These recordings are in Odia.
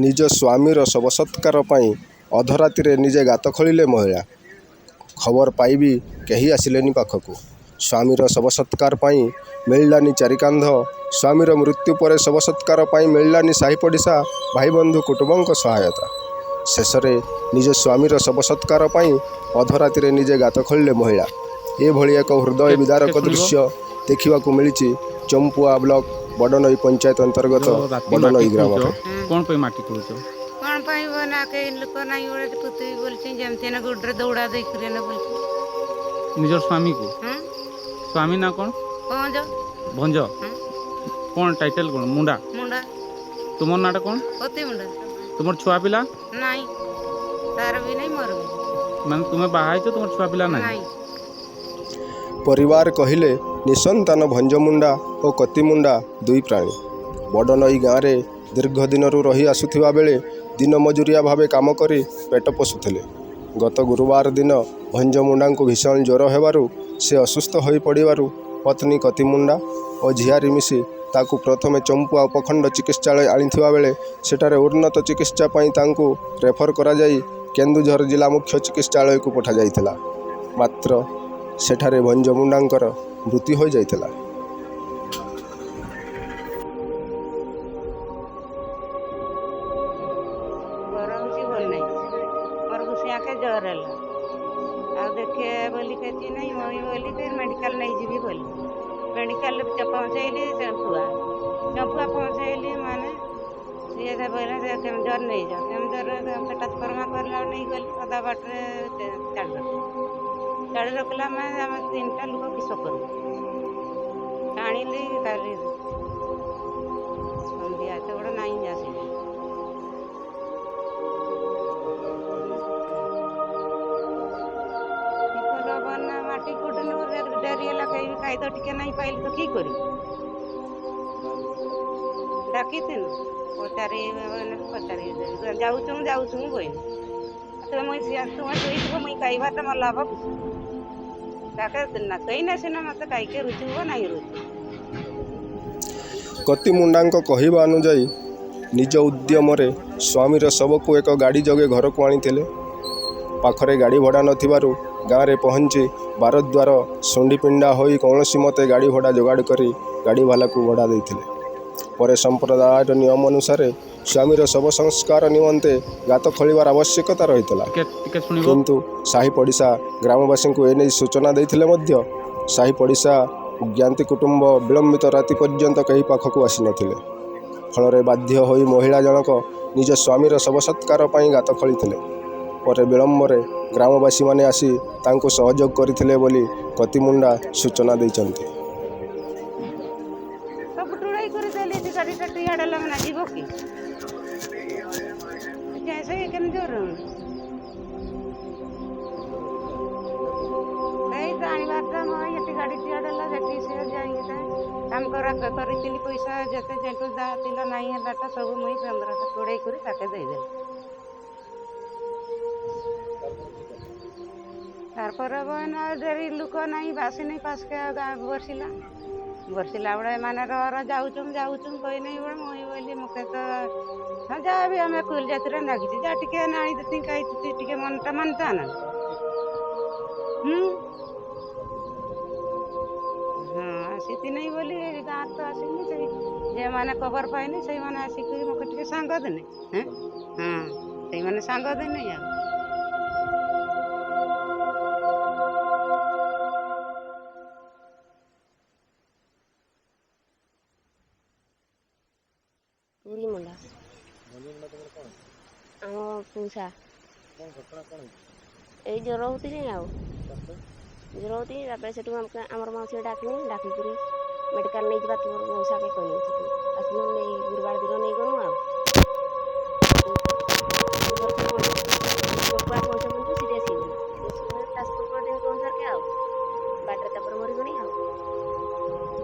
ନିଜ ସ୍ୱାମୀର ଶବ ସତ୍କାର ପାଇଁ ଅଧରାତିରେ ନିଜେ ଗାତ ଖୋଳିଲେ ମହିଳା। ଖବର ପାଇ ବି କେହି ଆସିଲେନି ପାଖକୁ। ସ୍ୱାମୀର ଶବ ସତ୍କାର ପାଇଁ ମିଳିଲାନି ଚାରି କାନ୍ଧ। ସ୍ୱାମୀର ମୃତ୍ୟୁ ପରେ ଶବ ସତ୍କାର ପାଇଁ ମିଳିଲାନି ସାହି ପଡ଼ିଶା, ଭାଇବନ୍ଧୁ, କୁଟୁମ୍ବଙ୍କ ସହାୟତା। ଶେଷରେ ନିଜ ସ୍ୱାମୀର ଶବ ସତ୍କାର ପାଇଁ ଅଧରାତିରେ ନିଜେ ଗାତ ଖୋଳିଲେ ମହିଳା। ଏଭଳି ଏକ ହୃଦୟ ବିଦାରକ ଦୃଶ୍ୟ ଦେଖିବାକୁ ମିଳିଛି ଚମ୍ପୁଆ ବ୍ଲକ ବଡ଼ନଈ ପଞ୍ଚାୟତ ଅନ୍ତର୍ଗତ ବଡ଼ନଈ ଗ୍ରାମରେ। କ'ଣ ପାଇଁ ମାଟି ଖୋଳୁଛ? କ'ଣ ପାଇଁ ନା କେହି ଲୋକ ନାହିଁ ଗୋଟେ ପୃଥିବୀ ବୋଲଛି, ଯେମିତି ନା ଗୋଡ଼ରେ ଦୌଡ଼ା ଦେଇକରି ନା ବୋଲଛି। ନିଜର ସ୍ୱାମୀକୁ? ସ୍ୱାମୀ ନା କ'ଣ? ଭଞ୍ଜ। ଭଞ୍ଜ କ'ଣ ଟାଇଟେଲ କ'ଣ? ମୁଣ୍ଡା। ମୁଣ୍ଡା। ତୁମର ନାଁଟା କ'ଣ? ଅତି ମୁଣ୍ଡା। ତୁମର ଛୁଆ ପିଲା? ନାଇଁ, ତାର ବି ନାଇଁ, ମୋର ବି। ମାନେ ତୁମେ ବାହା ହେଇଛ, ତୁମର ଛୁଆ ପିଲା ନାହିଁ? ପରିବାର କହିଲେ ନିସନ୍ତାନ ଭଞ୍ଜମୁଣ୍ଡା ଓ କତିମୁଣ୍ଡା ଦୁଇ ପ୍ରାଣୀ। ବଡ଼ନଈ ଗାଁରେ ଦୀର୍ଘ ଦିନରୁ ରହି ଆସୁଥିବା ବେଳେ ଦିନ ମଜୁରିଆ ଭାବେ କାମ କରି ପେଟ ପୋଷୁଥିଲେ। ଗତ ଗୁରୁବାର ଦିନ ଭଞ୍ଜମୁଣ୍ଡାଙ୍କୁ ଭୀଷଣ ଜ୍ୱର ହେବାରୁ ସେ ଅସୁସ୍ଥ ହୋଇପଡ଼ିବାରୁ ପତ୍ନୀ କତିମୁଣ୍ଡା ଓ ଝିଆରୀ ମିଶି ତାକୁ ପ୍ରଥମେ ଚମ୍ପୁଆ ଉପଖଣ୍ଡ ଚିକିତ୍ସାଳୟ ଆଣିଥିବା ବେଳେ ସେଠାରେ ଉନ୍ନତ ଚିକିତ୍ସା ପାଇଁ ତାଙ୍କୁ ରେଫର କରାଯାଇ କେନ୍ଦୁଝର ଜିଲ୍ଲା ମୁଖ୍ୟ ଚିକିତ୍ସାଳୟକୁ ପଠାଯାଇଥିଲା। ମାତ୍ର ସେଠାରେ ଭଞ୍ଜମୁଣ୍ଡାଙ୍କର ମୃତ୍ୟୁ ହୋଇଯାଇଥିଲା। ଜ୍ୱର ହେଉଛି, ଭଲ ନାହିଁ ମୋର। ଘୁଷିଆକେ ଜ୍ୱର ହେଲା ଆଉ ଦେଖେ ବୋଲି କିଛି ନାହିଁ। ମୁଇଁ ବୋଲି ମେଡ଼ିକାଲ ନେଇଯିବି ବୋଲି ମେଡ଼ିକାଲରେ ପହଞ୍ଚେଇଲି। ଚମ୍ପୁଆ ଚମ୍ପୁଆ ପହଞ୍ଚେଇଲି, ମାନେ ସିଏ କହିଲେ କେନ୍ଦୁଝର ନେଇଯାଅ। କେନ୍ଦୁଝର ପେଟା କର୍ମା କରିଲା, ନେଇଗଲି। ଅଧା ବାଟରେ ଚାଡ଼ି ରଖିଲା, ଚାଡ଼ି ରଖିଲା। ଆମେ ତିନିଟା ଲୋକ କିସ କରିବୁ? ଆଣିଲି କାଲି ସନ୍ଧ୍ୟା, ଏତେ ବଡ଼ ନାହିଁ ଆସିଲି। ମାଟି କୁଟୁନୁ, ଡେରି ହେଲା, କେହି ବି ଖାଇ ତ ଟିକେ ନାହିଁ ପାଇଲି ତ କି କରିବୁ? ଡାକିଥିନୁ, ପଚାରି ପଚାରି ଯାଉଛୁ ଯାଉଛୁ କହିନି। ତୁମେ ମୁଇଁ ତୁମେ ଶୋଇଥିବ, ମୁଇଁ ଖାଇବାଟା ମୋର ଲାଭ କିସ? ତାକେ ନା କେହି ନା ସିନା ମୋତେ ଖାଇକେ ରୁଚିବ ନାହିଁ ରୁଚି। କତିମୁଣ୍ଡାଙ୍କ କହିବା ଅନୁଯାୟୀ ନିଜ ଉଦ୍ୟମରେ ସ୍ୱାମୀର ଶବକୁ ଏକ ଗାଡ଼ି ଯୋଗେ ଘରକୁ ଆଣିଥିଲେ। ପାଖରେ ଗାଡ଼ି ଭଡ଼ା ନଥିବାରୁ ଗାଁରେ ପହଞ୍ଚି ବାରଦ୍ୱାର ଶୁଣ୍ଢିପିଣ୍ଡା ହୋଇ କୌଣସି ମତେ ଗାଡ଼ି ଭଡ଼ା ଯୋଗାଡ଼ କରି ଗାଡ଼ିବାଲାକୁ ଭଡ଼ା ଦେଇଥିଲେ। ପରେ ସମ୍ପ୍ରଦାୟର ନିୟମ ଅନୁସାରେ ସ୍ୱାମୀର ଶବ ସଂସ୍କାର ନିମନ୍ତେ ଗାତ ଖୋଳିବାର ଆବଶ୍ୟକତା ରହିଥିଲା। କିନ୍ତୁ ସାହି ପଡ଼ିଶା ଗ୍ରାମବାସୀଙ୍କୁ ଏନେଇ ସୂଚନା ଦେଇଥିଲେ ମଧ୍ୟ ସାହି ପଡ଼ିଶା, ଜ୍ଞାତି କୁଟୁମ୍ବ ବିଳମ୍ବିତ ରାତି ପର୍ଯ୍ୟନ୍ତ କେହି ପାଖକୁ ଆସିନଥିଲେ। ଫଳରେ ବାଧ୍ୟ ହୋଇ ମହିଳା ଜଣକ ନିଜ ସ୍ୱାମୀର ଶବ ସତ୍କାର ପାଇଁ ଗାତ ଖୋଳିଥିଲେ। ପରେ ବିଳମ୍ବରେ ଗ୍ରାମବାସୀମାନେ ଆସି ତାଙ୍କୁ ସହଯୋଗ କରିଥିଲେ ବୋଲି କତିମୁଣ୍ଡା ସୂଚନା ଦେଇଛନ୍ତି। ସବୁ ଟୁଡ଼େଇ କରି ଦେଲି, ଗାଡ଼ିଟା ଇଆଡ଼େ ହେଲା ମାନେ ଯିବ କି ସେ କେନ୍ଦୁଝର? ସେଇ ତ ଆଣିବାରଟା ମୁଁ ଏଠି ଗାଡ଼ି ଇଆଡ଼େ ହେଲା, ସେଠି ସେ ଯାଇକି କାମ କରିଥିଲି। ପଇସା ଯେତେ ଯେଠୁ ଯାହା ଥିଲା ନାହିଁ ହେଲାଟା ସବୁ ମୁଇଁ 1500 ଟୁଡ଼େଇ କରି ତାକେ ଦେଇଦେଲି। ତାରପରେ ନା ଡେରି ଲୋକ ନାହିଁ, ବାସିନି ପାଶକେ ବର୍ଷିଲା। ବର୍ଷିଲା ବେଳେ ଏମାନେ ର ଯାଉଛୁ ଯାଉଛୁ କହିନାହିଁ ବେଳେ ମୁଇଁ ବୋଇଲି ମୋତେ ତ ହଁ ଯାହା ବି ଆମେ କୁଲ ଜାତିରେ ନାଗିଛି, ଯାହା ଟିକେ ଆଣି ଦେତି ଖାଇତି ଟିକେ ମନଟା ମାନତା ନା। ହୁଁ ହଁ, ଆସିତି ନାହିଁ ବୋଲି ଗାଁରେ ତ ଆସିନି। ସେଇ ଯେଉଁମାନେ ଖବର ପାଇନି ସେଇମାନେ ଆସିକି ମୋତେ ଟିକେ ସାଙ୍ଗ ଦେନେ। ହଁ ସେଇମାନେ ସାଙ୍ଗ ଦେନେ ଆଉ। ପୁରୀ ମୁଣ୍ଡା ଆମ ପୁଷା। ଏଇ ଜ୍ୱର ହେଉଥିଲି, ଆଉ ଜ୍ୱର ହେଉଥିଲି। ତାପରେ ସେଠୁ ଆମର ମାଉସୀ ଡାକିନି, ଡାକିକରି ମେଡ଼ିକାଲ ନେଇଯିବା ତୁମର ମଉସାକେ କହିନି। ସେଠୁ ଆସିନୁ, ନେଇ ଗୁରୁବାର ଦିନ ନେଇଗନୁ। ଆଉ ଚମ୍ପୁଆ ପହଞ୍ଚନ୍ତୁ ସିରିୟସ୍ ହେଇଗଲି। ସିରିୟସ୍ ହେଇଗଲେ ଟ୍ରାନ୍ସଫର କରିଦେନି କେଉଁଝରକେ, ଆଉ ବାଟରେ ତାପରେ ମରିଗନି। ଆଉ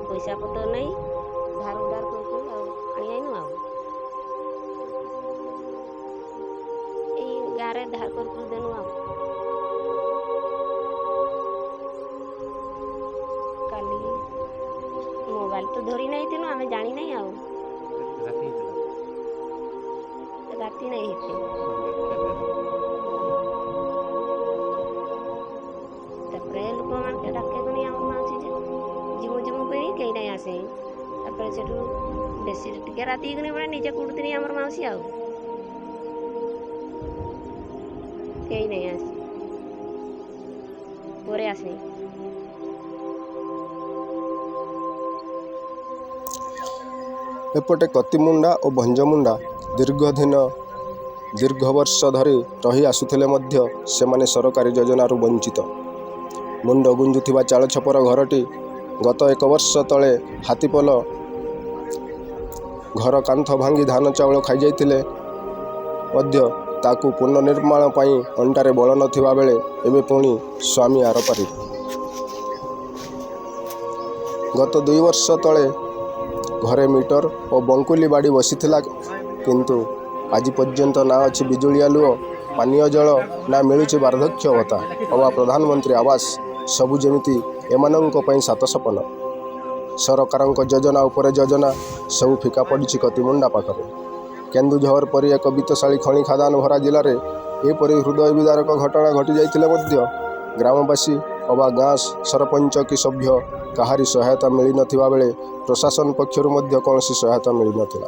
ପଇସା ପତ୍ର ନାହିଁ, ଧାର ଉଧାର କରିକି ଆଉ ଆଣି ଆଇନୁ। ଆଉ ଏଇ ଗାଁରେ ଧାର କରି ଦେନୁ। ଆଉ କାଲି ମୋବାଇଲ ତ ଧରି ନାଇଥିନୁ, ଆମେ ଜାଣି ନାହିଁ। ଆଉ ରାତି ନାଇଁ ହେଇତେ। ତାପରେ ଲୋକମାନକେ ଡାକେଗନି ଆମର ମାଉସୀ ଯେ ଯିମୁ ଯିମୁ କରି କେହି ନାଇଁ ଆସେ। ତାପରେ ସେଠୁ ବେଶୀ ଟିକେ ରାତି ହେଇଗନି ବୋଲେ ନିଜେ କୁଟୁଥିନି ଆମର ମାଉସୀ, ଆଉ କେହି ନାଇଁ ଆସେ, ପରେ ଆସେ। ଏପଟେ କତିମୁଣ୍ଡା ଓ ଭଞ୍ଜମୁଣ୍ଡା ଦୀର୍ଘଦିନ ଦୀର୍ଘ ବର୍ଷ ଧରି ରହି ଆସୁଥିଲେ ମଧ୍ୟ ସେମାନେ ସରକାରୀ ଯୋଜନାରୁ ବଞ୍ଚିତ। ମୁଣ୍ଡ ଗୁଞ୍ଜୁଥିବା ଚାଳ ଛପର ଘରଟି ଗତ ଏକ ବର୍ଷ ତଳେ ହାତୀପଲ ଘର କାନ୍ଥ ଭାଙ୍ଗି ଧାନ ଚାଉଳ ଖାଇଯାଇଥିଲେ ମଧ୍ୟ ତାକୁ ପୁନଃନିର୍ମାଣ ପାଇଁ ଅଣ୍ଟାରେ ବଳ ନଥିବା ବେଳେ ଏବେ ପୁଣି ସ୍ୱାମୀ ଆରପାରିରେ। ଗତ 2 ବର୍ଷ ତଳେ ଘରେ ମିଟର ଓ ବଙ୍କୁଲି ବାଡ଼ି ବସିଥିଲା, କିନ୍ତୁ ଆଜି ପର୍ଯ୍ୟନ୍ତ ନା ଅଛି ବିଜୁଳି ଆଲୁଅ, ପାନୀୟ ଜଳ, ନା ମିଳୁଛି ବାର୍ଦ୍ଧକ୍ୟ ଭତ୍ତା ଅବା ପ୍ରଧାନମନ୍ତ୍ରୀ ଆବାସ। ସବୁ ଯେମିତି ଏମାନଙ୍କ ପାଇଁ ସାତ ସପନ। ସରକାରଙ୍କ ଯୋଜନା ଉପରେ ଯୋଜନା ସବୁ ଫିକା ପଡ଼ିଛି କତିମୁଣ୍ଡା ପାଖରେ। କେନ୍ଦୁଝର ପରି ଏକ ବିତ୍ତଶାଳୀ ଖଣି ଖାଦାନ ଭରା ଜିଲ୍ଲାରେ ଏପରି ହୃଦୟ ବିଦାରକ ଘଟଣା ଘଟିଯାଇଥିଲେ ମଧ୍ୟ ଗ୍ରାମବାସୀ ଅବା ଗାଁ ସରପଞ୍ଚ କି ସଭ୍ୟ କାହାରି ସହାୟତା ମିଳିନଥିବା ବେଳେ ପ୍ରଶାସନ ପକ୍ଷରୁ ମଧ୍ୟ କୌଣସି ସହାୟତା ମିଳିନଥିଲା।